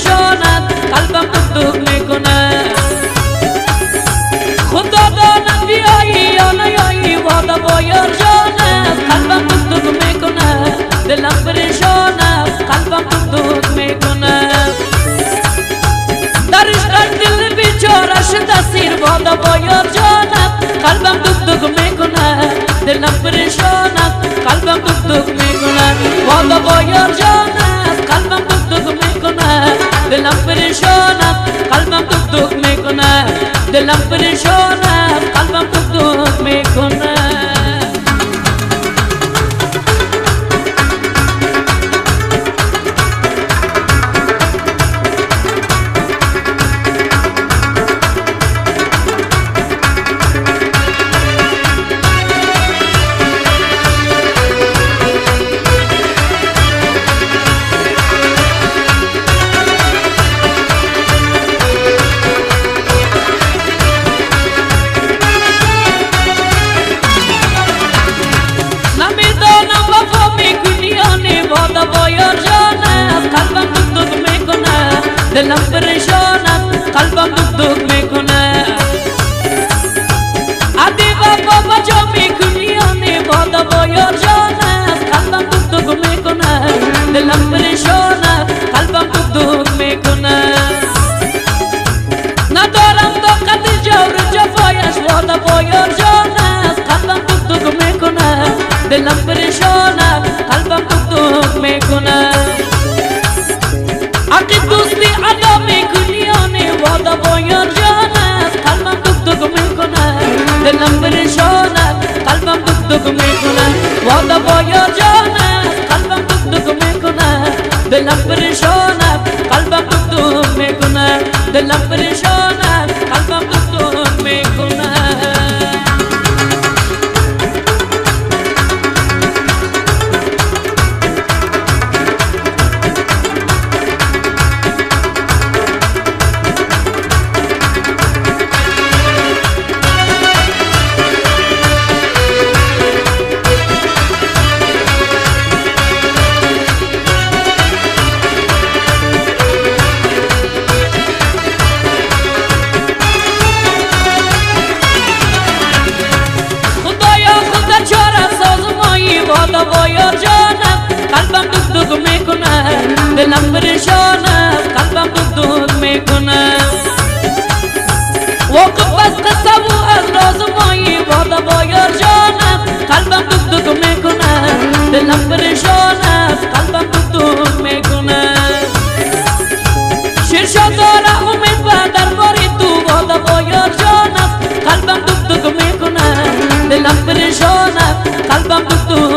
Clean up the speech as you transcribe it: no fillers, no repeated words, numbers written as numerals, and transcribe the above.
پریشان است، قلبم دک دک میکنه. خدا داند بیایی یا نیایی، واده با یار جان است، قلبم دک دک میکنه. دلم پریشان است، قلبم دک دک میکنه. در عشق دل بیچاره شده سیر، واده با یار جان است، قلبم دک دک میکنه. دلم پریشان است، قلبم دک دک میکنه. واده با یار جان است، قلبم دک دک میکنه. دلم پریشان است، قلبم دک دک میکنه. دلم پریشان است، قلبم دک دک میکنه. دلم پریشان است، قلبم دک دک میکنه. عدی وفا بجا میکنی آنی، واده با یار جان است، قلبم دک دک میکنه. دلم پریشان است، قلبم دک دک میکنه. ندارم طاقت جور جفایش، واده با یار جان است، قلبم دک دک میکنه. دلم پریشان است، قلبم دک دک میکنه. عقب دوستی ادا میکنی آنی، واده با یار جان است، قلبم دک دک میکنه. دلم پریشان است، قلبم دک دک میکنه. واده با یار جان است، قلبم دک دک میکنه. دلم پریشان است، قلبم دک دک میکنه. دلم پریشان است، قلبم دک دک میکنه. با یار جان است، قلبم دک دک میکنه. دلم پریشان است، قلبم دک دک میکنه. واقف از قصه و از راز مایی، واده با یار جان است، قلبم دک دک میکنه. دلم پریشان است، قلبم دک دک میکنه. شیرشاه داره امید به دربار تو، واده با یار جان است، قلبم دک دک میکنه. دلم پریشان است، قلبم دک دک